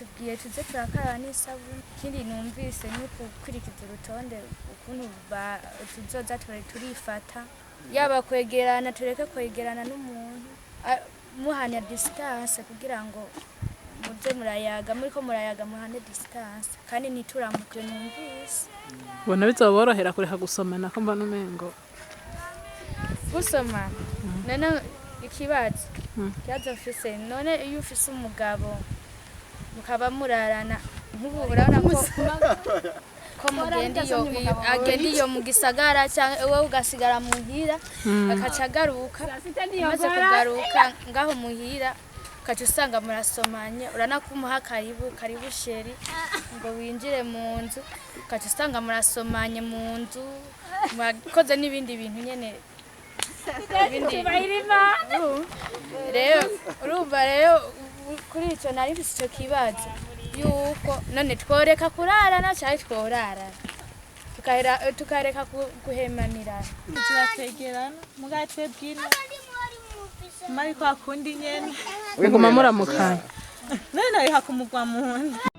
Batubwiye tuze turakaraba n'isabune. Ikindi numvise ni ukukurikiza urutonde ukuntu tuzoza turifata, yaba kwegerana, tureke kwegerana n'umuntu, muhana distance kugira ngo muze murayaga, muriko murayaga muhane distance, kandi ntituramuke numvise. Ubona bizoborohera kureka gusomana, ko mbona umengo Gusomana none ikibazo, ikibazo mfise none, iyo ufise umugabo mukaba murarana, nk'ubu urabona ko mugenda iyo agenda iyo mu gisagara, cyangwa wowe ugasigara muhira, akaca agaruka, amaze kugaruka ngaho muhira ukaca usanga murasomanye, uranakumuha karibu, karibu chéri, ngo winjire mu nzu, ukaca usanga murasomanye mu nzu, mwakoze n'ibindi bintu nyene ibindi. Rero urumva rero kuri icyo nari mfise icyo kibazo yuko none tworeka kurarana cyangwa tworarana tukareka guhemanirana. Turatwegerana muga twebwina mari kwa kundi nyene. Muguma muramukanya. None nariha kumugwa mu nda.